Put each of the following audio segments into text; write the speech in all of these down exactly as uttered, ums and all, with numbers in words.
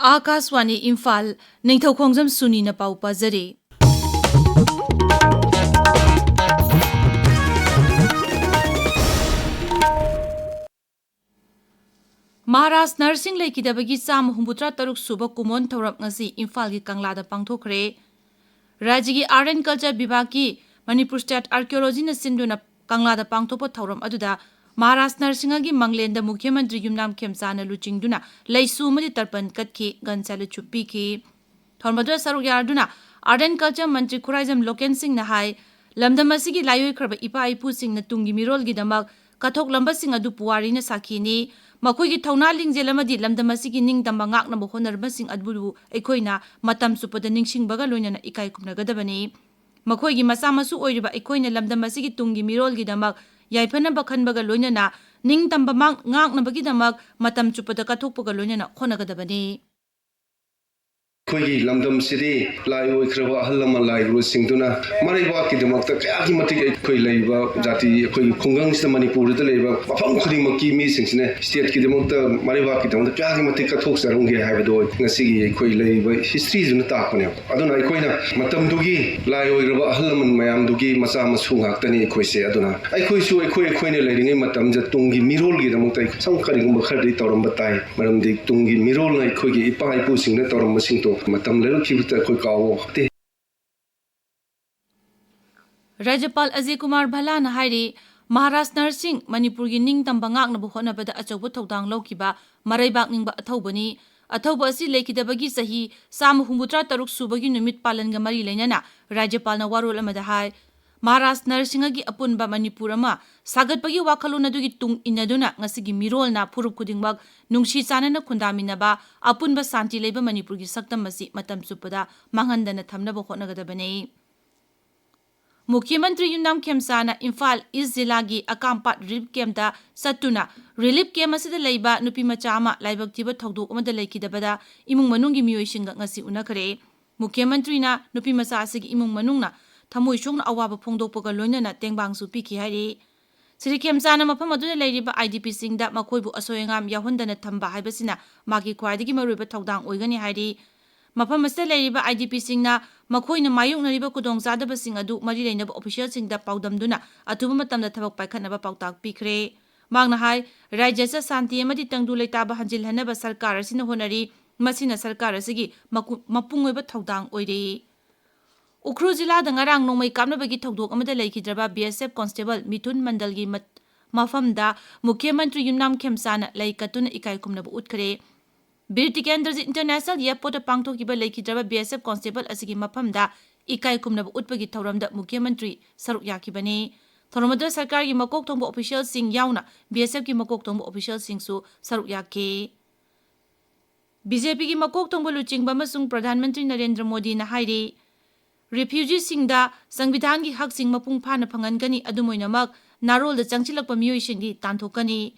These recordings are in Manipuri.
ꯑꯥꯀꯥꯁꯋꯥꯅꯤ ꯏꯝꯐꯥꯜ, ꯅꯤꯡꯊꯧꯈꯣꯡꯖꯝ ꯁꯨꯅꯤꯅ ꯄꯥꯎ ꯄꯥꯖꯔꯤ꯫ ꯃꯍꯥꯔꯥꯖ ꯅꯔꯁꯤꯡ ꯂꯩꯈꯤꯗꯕꯒꯤ ꯆꯥꯝꯃ ꯍꯨꯝꯐꯨꯇꯔꯥ ꯇꯔꯨꯛ ꯁꯨꯕ ꯀꯨꯃꯣꯟ ꯊꯧꯔꯝ ꯉꯁꯤ ꯏꯝꯐꯥꯜꯒꯤ ꯀꯪꯂꯥꯗ ꯄꯥꯡꯊꯣꯛꯈ꯭ꯔꯦ꯫ ꯔꯥꯖ꯭ꯌꯒꯤ Art and Culture ꯕꯤꯚꯥꯒꯀꯤ Manipur State Archaeologyꯅ ꯁꯤꯟꯗꯨꯅ ꯀꯪꯂꯥꯗ ꯄꯥꯡꯊꯣꯛꯄ ꯊꯧꯔꯝ ꯑꯗꯨꯗ ꯃꯍꯥꯔꯥꯖ ꯅꯔꯁꯤꯡꯍꯒꯤ ꯃꯪꯂꯦꯟꯗ ꯃꯨꯈ꯭ꯌ ꯃꯟꯇ꯭ꯔꯤ ꯌꯨꯝꯅꯥꯝ ꯈꯦꯝꯆꯥꯅ ꯂꯨꯆꯤꯡꯗꯨꯅ ꯂꯩꯁꯨ ꯑꯃꯗꯤ ꯇꯔꯄꯟ ꯀꯠꯈꯤ, gun saluteꯁꯨ ꯄꯤꯈꯤ꯫ ꯊꯧꯔꯝ ꯑꯗꯨꯗ ꯁꯔꯨꯛ ꯌꯥꯗꯨꯅ Art and Culture Mantri Khuraijam local ꯁꯤꯡꯅ ꯍꯥꯏ, ꯂꯝꯗꯝ ꯑꯁꯤꯒꯤ ꯂꯥꯏꯑꯣꯏꯈ꯭ꯔꯕ ꯏꯄꯥ ꯏꯄꯨꯁꯤꯡꯅ ꯇꯨꯡꯒꯤ ꯃꯤꯔꯣꯜꯒꯤꯗꯃꯛ ꯀꯠꯊꯣꯛꯂꯝꯕꯁꯤꯡ ꯑꯗꯨ ꯄꯨꯋꯥꯔꯤꯅ ꯁꯥꯈꯤꯅꯤ꯫ ꯃꯈꯣꯏꯒꯤ ꯊꯧꯅꯥ ꯂꯤꯡꯖꯦꯜ ꯑꯃꯗꯤ ꯂꯝꯗꯝ ꯑꯁꯤꯒꯤ ꯅꯤꯡꯇꯝꯕ ꯉꯥꯛꯅꯕ ꯍꯣꯠꯅꯔꯝꯕꯁꯤꯡ ꯑꯗꯨꯕꯨ ꯑꯩꯈꯣꯏꯅ ꯃꯇꯝ ꯆꯨꯞꯄꯗ ꯅꯤꯡꯁꯤꯡꯕꯒ ꯂꯣꯏꯅꯅ ꯏꯀꯥꯏ ꯈꯨꯝꯅꯒꯗꯕꯅꯤ꯫ ꯃꯈꯣꯏꯒꯤ ꯃꯆꯥ ꯃꯁꯨ ꯑꯣꯏꯔꯤꯕ ꯑꯩꯈꯣꯏꯅ ꯂꯝꯗꯝ ꯑꯁꯤꯒꯤ ꯇꯨꯡꯒꯤ ꯃꯤꯔꯣꯜꯒꯤꯗꯃꯛ ꯌꯥꯏꯐꯅꯕ ꯈꯟꯕꯒ ꯂꯣꯏꯅꯅ ꯅꯤꯡꯇꯝꯕ ꯃꯥꯡ-, ꯉꯥꯛꯅꯕꯒꯤꯗꯃꯛ ꯃꯇꯝ ꯆꯨꯞꯄꯗ ꯀꯠꯊꯣꯛꯄꯒ ꯂꯣꯏꯅꯅ ꯍꯣꯠꯅꯒꯗꯕꯅꯤ꯫ ꯑꯩꯈꯣꯏꯒꯤ ꯂꯝꯗꯝꯁꯤꯗꯤ ꯂꯥꯏ ꯑꯣꯏꯈ꯭ꯔꯕ ꯑꯍꯜ ꯂꯃꯟ ꯂꯥꯏꯒꯨꯔꯨꯁꯤꯡꯗꯨꯅ ꯃꯔꯩꯕꯥꯛꯀꯤꯗꯃꯛꯇ ꯀꯌꯥꯒꯤ ꯃꯇꯤꯛ ꯑꯩꯈꯣꯏ ꯂꯩꯔꯤꯕ ꯖꯥꯇꯤ, ꯑꯩꯈꯣꯏꯒꯤ ꯈꯨꯡꯒꯪꯁꯤꯗ, ꯃꯅꯤꯄꯨꯔꯗ ꯂꯩꯔꯤꯕ ꯃꯐꯝ ꯈꯨꯗꯤꯡꯃꯛꯀꯤ ꯃꯤꯁꯤꯡꯁꯤꯅ stateꯀꯤꯗꯃꯛꯇ, ꯃꯔꯩꯕꯥꯛꯀꯤꯗꯃꯛꯇ ꯀꯌꯥꯒꯤ ꯃꯇꯤꯛ ꯀꯠꯊꯣꯛꯆꯔꯝꯒꯦ ꯍꯥꯏꯕꯗꯣ ꯉꯁꯤꯒꯤ ꯑꯩꯈꯣꯏ ꯂꯩꯔꯤꯕ historyꯗꯨꯅ ꯇꯥꯛꯄꯅꯦꯕ꯫ ꯑꯗꯨꯅ ꯑꯩꯈꯣꯏꯅ ꯃꯇꯝꯗꯨꯒꯤ ꯂꯥꯏ ꯑꯣꯏꯈ꯭ꯔꯕ ꯑꯍꯜ ꯂꯃꯟ ꯃꯌꯥꯝꯗꯨꯒꯤ ꯃꯆꯥ ꯃꯁꯨ ꯉꯥꯛꯇꯅꯤ ꯑꯩꯈꯣꯏꯁꯦ꯫ ꯑꯗꯨꯅ ꯑꯩꯈꯣꯏꯁꯨ ꯑꯩꯈꯣꯏ, ꯑꯩꯈꯣꯏꯅ ꯂꯩꯔꯤꯉꯩ ꯃꯇꯝꯗ ꯇꯨꯡꯒꯤ ꯃꯤꯔꯣꯜꯒꯤꯗꯃꯛꯇ ꯁꯨꯝ ꯀꯔꯤꯒꯨꯝꯕ ꯈꯔꯗꯤ ꯇꯧꯔꯝꯕ ꯇꯥꯏ꯫ ꯃꯔꯝꯗꯤ ꯇꯨꯡꯒꯤ ꯃꯤꯔꯣꯜꯅ ꯑꯩꯈꯣꯏꯒꯤ ꯏꯄꯥ ꯏꯄꯨꯁꯤꯡꯅ ꯇꯧꯔꯝꯕꯁꯤꯡꯗꯣ ꯃꯇꯝ ꯂꯩꯔꯛꯈꯤꯕꯗ ꯑꯩꯈꯣꯏ ꯀꯥꯎꯕ ꯐꯠꯇꯦ꯫ ꯔꯥꯖ꯭ꯌꯄꯥꯜ ꯑꯖꯌ ꯀꯨꯃꯥꯔ ꯚꯜꯂꯥꯅ ꯍꯥꯏꯔꯤ, ꯃꯍꯥꯔꯥꯖ ꯅꯔꯁꯤꯡ ꯃꯅꯤꯄꯨꯔꯒꯤ ꯅꯤꯡꯇꯝꯕ ꯉꯥꯛꯅꯕ ꯍꯣꯠꯅꯕꯗ ꯑꯆꯧꯕ ꯊꯧꯗꯥꯡ ꯂꯧꯈꯤꯕ ꯃꯔꯩꯕꯥꯛ ꯅꯤꯡꯕ ꯑꯊꯧꯕꯅꯤ꯫ ꯑꯊꯧꯕ ꯑꯁꯤ ꯂꯩꯈꯤꯗꯕꯒꯤ ꯆꯍꯤ ꯆꯥꯝꯃ ꯍꯨꯝꯐꯨꯇꯔꯥ ꯇꯔꯨꯛ ꯁꯨꯕꯒꯤ ꯅꯨꯃꯤꯠ ꯄꯥꯂꯟꯒ ꯃꯔꯤ ꯂꯩꯅꯅ ꯔꯥꯖ꯭ꯌꯄꯥꯜꯅ ꯋꯥꯔꯣꯜ ꯑꯃꯗ ꯍꯥꯏ, ꯃꯍꯥꯔꯥꯖ ꯅꯔꯁꯤꯡꯍꯒꯤ ꯑꯄꯨꯟꯕ ꯃꯅꯤꯄꯨꯔ ꯑꯃ ꯁꯥꯒꯠꯄꯒꯤ ꯋꯥꯈꯜꯂꯣꯟ ꯑꯗꯨꯒꯤ ꯇꯨꯡ ꯏꯟꯅꯗꯨꯅ ꯉꯁꯤꯒꯤ ꯃꯤꯔꯣꯜꯅ ꯐꯨꯔꯨꯞ ꯈꯨꯗꯤꯡꯃꯛ ꯅꯨꯡꯁꯤ ꯆꯥꯟꯅꯅ ꯈꯨꯟꯗꯥꯃꯤꯟꯅꯕ, ꯑꯄꯨꯟꯕ ꯁꯥꯟꯇꯤ ꯂꯩꯕ ꯃꯅꯤꯄꯨꯔꯒꯤ ꯁꯛꯇꯝ ꯑꯁꯤ ꯃꯇꯝ ꯆꯨꯞꯄꯗ ꯃꯥꯡꯍꯟꯗꯅ ꯊꯝꯅꯕ ꯍꯣꯠꯅꯒꯗꯕꯅꯤ꯫ ꯃꯨꯈ꯭ꯌ ꯃꯟꯇ꯭ꯔꯤ ꯌꯨꯝꯅꯥꯝ ꯈꯦꯝꯆꯥꯅ ꯏꯝꯐꯥꯜ ꯏꯁ ꯖꯤꯂꯥꯒꯤ ꯑꯀꯥꯝꯄꯥꯠ ꯔꯤꯂꯤꯐ ꯀꯦꯝꯞꯇ ꯆꯠꯇꯨꯅ ꯔꯤꯂꯤꯐ ꯀꯦꯝꯞ ꯑꯁꯤꯗ ꯂꯩꯕ ꯅꯨꯄꯤ ꯃꯆꯥ ꯑꯃ ꯂꯥꯏꯕꯛ ꯊꯤꯕ ꯊꯧꯗꯣꯛ ꯑꯃꯗ ꯂꯩꯈꯤꯗꯕꯗ ꯏꯃꯨꯡ ꯃꯅꯨꯡꯒꯤ ꯃꯤꯑꯣꯏꯁꯤꯡꯒ ꯉꯁꯤ ꯎꯅꯈ꯭ꯔꯦ꯫ ꯃꯨꯈ꯭ꯌ ꯃꯟꯇ꯭ꯔꯤꯅ ꯅꯨꯄꯤ ꯃꯆꯥ ꯑꯁꯤꯒꯤ ꯏꯃꯨꯡ ꯃꯅꯨꯡꯅ ꯊꯃꯣꯏ ꯁꯣꯛꯅ ꯑꯋꯥꯕ ꯐꯣꯡꯗꯣꯛꯄꯒ ꯂꯣꯏꯅꯅ ꯇꯦꯡꯕꯥꯡꯁꯨ ꯄꯤꯈꯤ ꯍꯥꯏꯔꯤ꯫ ꯁ꯭ꯔꯤ ꯈꯦꯝꯆꯥꯅ ꯃꯐꯝ ꯑꯗꯨꯗ ꯂꯩꯔꯤꯕ IDPꯁꯤꯡꯗ ꯃꯈꯣꯏꯕꯨ ꯑꯁꯣꯏ ꯑꯉꯥꯝ ꯌꯥꯎꯍꯟꯗꯅ ꯊꯝꯕ ꯍꯥꯏꯕꯁꯤꯅ ꯃꯥꯒꯤ ꯈ꯭ꯋꯥꯏꯗꯒꯤ ꯃꯔꯨꯑꯣꯏꯕ ꯊꯧꯗꯥꯡ ꯑꯣꯏꯒꯅꯤ ꯍꯥꯏꯔꯤ꯫ ꯃꯐꯝ ꯑꯁꯤꯗ ꯂꯩꯔꯤꯕ IDPꯁꯤꯡꯅ ꯃꯈꯣꯏꯅ ꯃꯥꯌꯣꯛꯅꯔꯤꯕ ꯈꯨꯗꯣꯡꯆꯥꯗꯕꯁꯤꯡ ꯑꯗꯨ ꯃꯔꯤ ꯂꯩꯅꯕ officialꯁꯤꯡꯗ ꯄꯥꯎꯗꯝꯗꯨꯅ ꯑꯊꯨꯕ ꯃꯇꯝꯗ ꯊꯕꯛ ꯄꯥꯏꯈꯠꯅꯕ ꯄꯥꯎꯇꯥꯛ ꯄꯤꯈ꯭ꯔꯦ꯫ ꯃꯍꯥꯛꯅ ꯍꯥꯏ, ꯔꯥꯖ꯭ꯌ ꯑꯁꯤꯗ ꯁꯥꯟꯇꯤ ꯑꯃꯗꯤ ꯇꯪꯗꯨ ꯂꯩꯇꯥꯕ ꯍꯟꯖꯤꯜꯍꯟꯅꯕ ꯁꯔꯀꯥꯔ ꯑꯁꯤꯅ ꯍꯣꯠꯅꯔꯤ꯫ ꯃꯁꯤꯅ ꯁꯔꯀꯥꯔ ꯑꯁꯤꯒꯤ ꯃꯀꯨ-, ꯃꯄꯨꯡ ꯑꯣꯏꯕ ꯊꯧꯗꯥꯡ ꯑꯣꯏꯔꯦ꯫ ꯎꯈ꯭ꯔꯨꯜ ꯖꯤꯂꯥꯗ ꯉꯔꯥꯡ ꯅꯣꯡꯃꯩ ꯀꯥꯞꯅꯕꯒꯤ ꯊꯧꯗꯣꯛ ꯑꯃꯗ ꯂꯩꯈꯤꯗ꯭ꯔꯕ BSF constable ꯃꯤꯊꯨꯟ ꯃꯟꯗꯜꯒꯤ ꯃꯠ-, ꯃꯐꯝꯗ ꯃꯨꯈ꯭ꯌ ꯃꯟꯇ꯭ꯔꯤ ꯌꯨꯝꯅꯥꯝ ꯈꯦꯝꯆꯥꯅ ꯂꯩ ꯀꯠꯇꯨꯅ ꯏꯀꯥꯏ ꯈꯨꯝꯅꯕ ꯎꯠꯈ꯭ꯔꯦ꯫ ꯕꯤꯔ ꯇꯤꯀꯦꯟꯗ꯭ꯔꯖꯤꯠ International Airportꯇ ꯄꯥꯡꯊꯣꯛꯈꯤꯕ ꯂꯩꯈꯤꯗ꯭ꯔꯕ BSF constable ꯑꯁꯤꯒꯤ ꯃꯐꯝꯗ ꯏꯀꯥꯏ ꯈꯨꯝꯅꯕ ꯎꯠꯄꯒꯤ ꯊꯧꯔꯝꯗ ꯃꯨꯈ꯭ꯌ ꯃꯟꯇ꯭ꯔꯤ ꯁꯔꯨꯛ ꯌꯥꯈꯤꯕꯅꯤ꯫ ꯊꯧꯔꯝ ꯑꯗꯨꯗ ꯁꯔꯀꯥꯔꯒꯤ ꯃꯀꯣꯛ ꯊꯣꯡꯕ officialꯁꯤꯡ ꯌꯥꯎꯅ BSFꯀꯤ ꯃꯀꯣꯛ ꯊꯣꯡꯕ officialꯁꯤꯡꯁꯨ ꯁꯔꯨꯛ ꯌꯥꯈꯤ꯫ BJPꯒꯤ ꯃꯀꯣꯛ ꯊꯣꯡꯕ ꯂꯨꯆꯤꯡꯕ ꯑꯃꯁꯨꯡ ꯄ꯭ꯔꯙꯥꯟ ꯃꯟꯇ꯭ꯔꯤ ꯅꯔꯦꯟꯗ꯭ꯔ ꯃꯣꯗꯤꯅ ꯍꯥꯏꯔꯤ, refugeeꯁꯤꯡꯗ ꯁꯪꯕꯤꯙꯥꯟꯒꯤ ꯍꯛꯁꯤꯡ ꯃꯄꯨꯡ ꯐꯥꯅ ꯐꯪꯍꯟꯒꯅꯤ, ꯑꯗꯨꯝ ꯑꯣꯏꯅꯃꯛ ꯅꯥꯔꯣꯜꯗ ꯆꯪꯁꯤꯜꯂꯛꯄ ꯃꯤꯑꯣꯏꯁꯤꯡꯗꯤ ꯇꯥꯟꯊꯣꯛꯀꯅꯤ꯫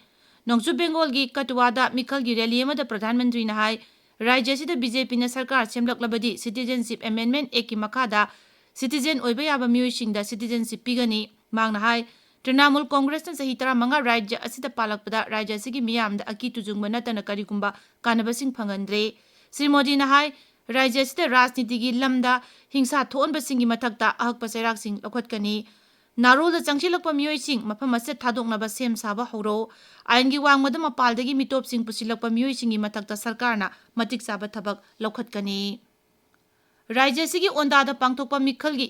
ꯅꯣꯡꯆꯨꯞ ꯕꯦꯡꯒꯣꯜꯒꯤ ꯀꯇꯨꯋꯥꯗ ꯃꯤꯈꯜꯒꯤ rally ꯑꯃꯗ ꯄ꯭ꯔꯙꯥꯟ ꯃꯟꯇ꯭ꯔꯤꯅ ꯍꯥꯏ, ꯔꯥꯖ꯭ꯌ ꯑꯁꯤꯗ BJPꯅ ꯁꯔꯀꯥꯔ ꯁꯦꯝꯂꯛꯂꯕꯗꯤ Citizenship Amendment Actꯀꯤ ꯃꯈꯥꯗ citizen ꯑꯣꯏꯕ ꯌꯥꯕ ꯃꯤꯑꯣꯏꯁꯤꯡꯗ citizenship ꯄꯤꯒꯅꯤ꯫ ꯃꯍꯥꯛꯅ ꯍꯥꯏ, ꯇ꯭ꯔꯤꯅꯥꯃꯨꯜ ꯀꯣꯡꯒ꯭ꯔꯦꯁꯅ ꯆꯍꯤ ꯇꯔꯥꯃꯉꯥ ꯔꯥꯖ꯭ꯌ ꯑꯁꯤꯗ ꯄꯥꯜꯂꯛꯄꯗ ꯔꯥꯖ꯭ꯌ ꯑꯁꯤꯒꯤ ꯃꯤꯌꯥꯝꯗ ꯑꯀꯤ ꯇꯨꯖꯨꯡꯕ ꯅꯠꯇꯅ ꯀꯔꯤꯒꯨꯝꯕ ꯀꯥꯟꯅꯕꯁꯤꯡ ꯐꯪꯍꯟꯗ꯭ꯔꯦ꯫ ꯁ꯭ꯔꯤ ꯃꯣꯗꯤꯅ ꯍꯥꯏ, ꯔꯥꯖ꯭ꯌ ꯑꯁꯤꯗ ꯔꯥꯖꯅꯤꯇꯤꯒꯤ ꯂꯝꯗ ꯍꯤꯡꯁꯥ ꯊꯣꯛꯍꯟꯕꯁꯤꯡꯒꯤ ꯃꯊꯛꯇ ꯑꯍꯛꯄ ꯆꯩꯔꯥꯛꯁꯤꯡ ꯂꯧꯈꯠꯀꯅꯤ꯫ ꯅꯥꯔꯣꯜꯗ ꯆꯪꯁꯤꯜꯂꯛꯄ ꯃꯤꯑꯣꯏꯁꯤꯡ ꯃꯐꯝ ꯑꯁꯤꯗ ꯊꯥꯗꯣꯛꯅꯕ ꯁꯦꯝ ꯁꯥꯕ ꯍꯧꯔꯣ꯫ ꯑꯥꯏꯟꯒꯤ ꯋꯥꯡꯃꯗ ꯃꯄꯥꯜꯗꯒꯤ ꯃꯤꯇꯣꯞꯁꯤꯡ ꯄꯨꯁꯤꯜꯂꯛꯄ ꯃꯤꯑꯣꯏꯁꯤꯡꯒꯤ ꯃꯊꯛꯇ ꯁꯔꯀꯥꯔꯅ ꯃꯇꯤꯛ ꯆꯥꯕ ꯊꯕꯛ ꯂꯧꯈꯠꯀꯅꯤ꯫ ꯔꯥꯖ꯭ꯌ ꯑꯁꯤꯒꯤ ꯑꯣꯟꯗꯥꯗ ꯄꯥꯡꯊꯣꯛꯄ ꯃꯤꯈꯜꯒꯤ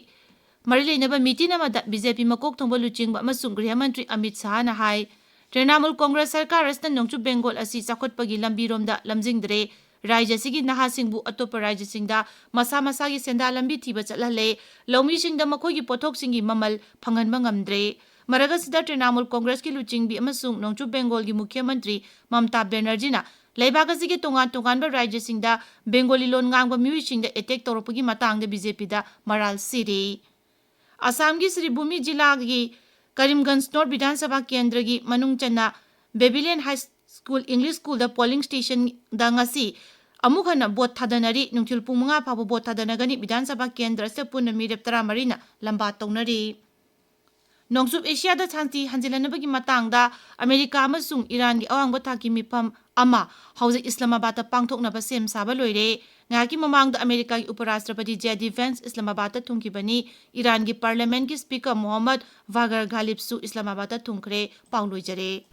ꯃꯔꯤ ꯂꯩꯅꯕ meeting ꯑꯃꯗ BJP ꯃꯀꯣꯛ ꯊꯣꯡꯕ ꯂꯨꯆꯤꯡꯕ ꯑꯃꯁꯨꯡ ꯒ꯭ꯔꯤꯍ ꯃꯟꯇ꯭ꯔꯤ ꯑꯃꯤꯠ ꯁꯥꯍꯅ ꯍꯥꯏ, ꯇ꯭ꯔꯤꯅꯥꯃꯨꯜ ꯀꯣꯡꯒ꯭ꯔꯦꯁ ꯁꯔꯀꯥꯔ ꯑꯁꯤꯅ ꯅꯣꯡꯆꯨꯞ ꯕꯦꯡꯒꯣꯜ ꯑꯁꯤ ꯆꯥꯎꯈꯠꯄꯒꯤ ꯂꯝꯕꯤꯔꯣꯝꯗ ꯂꯝꯖꯤꯡꯗ꯭ꯔꯦ꯫ ꯔꯥꯖ꯭ꯌ ꯑꯁꯤꯒꯤ ꯅꯍꯥꯁꯤꯡꯕꯨ ꯑꯇꯣꯞꯄ ꯔꯥꯖ꯭ꯌꯁꯤꯡꯗ ꯃꯁꯥ ꯃꯁꯥꯒꯤ ꯁꯦꯟꯗꯥꯟ ꯂꯝꯕꯤ ꯊꯤꯕ ꯆꯠꯍꯜꯂꯦ꯫ ꯂꯧꯃꯤꯁꯤꯡꯗ ꯃꯈꯣꯏꯒꯤ ꯄꯣꯠꯊꯣꯛꯁꯤꯡꯒꯤ ꯃꯃꯜ ꯐꯪꯍꯟꯕ ꯉꯝꯗ꯭ꯔꯦ꯫ ꯃꯔꯛ ꯑꯁꯤꯗ ꯇ꯭ꯔꯤꯅꯥꯃꯨꯜ ꯀꯣꯡꯒ꯭ꯔꯦꯁꯀꯤ ꯂꯨꯆꯤꯡꯕꯤ ꯑꯃꯁꯨꯡ ꯅꯣꯡꯆꯨꯞ ꯕꯦꯡꯒꯣꯜꯒꯤ ꯃꯨꯈ꯭ꯌ ꯃꯟꯇ꯭ꯔꯤ ꯃꯝꯇꯥ ꯕꯦꯅꯔꯖꯤꯅ ꯂꯩꯕꯥꯛ ꯑꯁꯤꯒꯤ ꯇꯣꯉꯥꯟ ꯇꯣꯉꯥꯟꯕ ꯔꯥꯖ꯭ꯌꯁꯤꯡꯗ ꯕꯦꯡꯒꯣꯂꯤ ꯂꯣꯟ ꯉꯥꯡꯕ ꯃꯤꯑꯣꯏꯁꯤꯡꯗ attack ꯇꯧꯔꯛꯄꯒꯤ ꯃꯇꯥꯡꯗ BJPꯗ ꯃꯔꯥꯜ ꯁꯤꯔꯤ꯫ ꯑꯁꯥꯝꯒꯤ ꯁ꯭ꯔꯤꯚꯨꯃꯤ ꯖꯤꯂꯥꯒꯤ ꯀꯔꯤꯝꯒꯟꯖ ꯅꯣꯔꯊ ꯕꯤꯙꯥꯟ ꯁꯚꯥ ꯀꯦꯟꯗ꯭ꯔꯒꯤ ꯃꯅꯨꯡ ꯆꯟꯅ ꯕꯦꯕꯤꯂꯤꯌꯟ ꯍꯥꯏ ꯁ꯭ꯀꯨꯜ ꯏꯪꯂꯤꯁ ꯁ꯭ꯀꯨꯜꯗ polling stationꯗ ꯉꯁꯤ ꯑꯃꯨꯛ ꯍꯟꯅ vote ꯊꯥꯗꯅꯔꯤ꯫ ꯅꯨꯡꯊꯤꯜ ꯄꯨꯡ ꯃꯉꯥ ꯐꯥꯎꯕ vote ꯊꯥꯗꯅꯒꯅꯤ꯫ ꯕꯤꯙꯥꯟ ꯁꯚꯥ ꯀꯦꯟꯗ꯭ꯔ ꯑꯁꯤꯗ ꯄꯨꯟꯅ ꯃꯤꯔꯦꯞ ꯇꯔꯥꯃꯔꯤꯅ ꯂꯝꯕꯥ ꯇꯧꯅꯔꯤ꯫ ꯅꯣꯡꯆꯨꯞ ꯑꯦꯁꯤꯌꯥꯗ ꯁꯥꯟꯇꯤ ꯍꯟꯖꯤꯜꯍꯟꯅꯕꯒꯤ ꯃꯇꯥꯡꯗ ꯑꯃꯦꯔꯤꯀꯥ ꯑꯃꯁꯨꯡ ꯏꯔꯥꯟꯒꯤ ꯑꯋꯥꯡꯕ ꯊꯥꯛꯀꯤ ꯃꯤꯐꯝ ꯑꯃ ꯍꯧꯖꯤꯛ ꯏꯁꯂꯥꯃꯥꯕꯥꯗꯇ ꯄꯥꯡꯊꯣꯛꯅꯕ ꯁꯦꯝ ꯁꯥꯕ ꯂꯣꯏꯔꯦ꯫ ꯉꯥꯏꯍꯥꯛꯀꯤ ꯃꯃꯥꯡꯗ ꯑꯃꯦꯔꯤꯀꯥꯒꯤ ꯎꯄꯔꯥꯁꯇ꯭ꯔꯄꯇꯤ ꯖꯦ ꯗꯤ ꯚꯦꯟꯁ ꯏꯁꯂꯥꯃꯥꯕꯥꯗꯇ ꯊꯨꯡꯈꯤꯕꯅꯤ꯫ ꯏꯔꯥꯟꯒꯤ ꯄꯥꯔꯂꯤꯌꯥꯃꯦꯟꯠꯀꯤ ꯁ꯭ꯄꯤꯀꯔ ꯃꯣꯍꯝꯃꯗ ꯚꯥꯒꯔ ꯘꯥꯂꯤꯕꯁꯨ ꯏꯁꯂꯥꯃꯥꯕꯥꯗꯇ ꯊꯨꯡꯈ꯭ꯔꯦ꯫ ꯄꯥꯎ ꯂꯣꯏꯖꯔꯦ꯫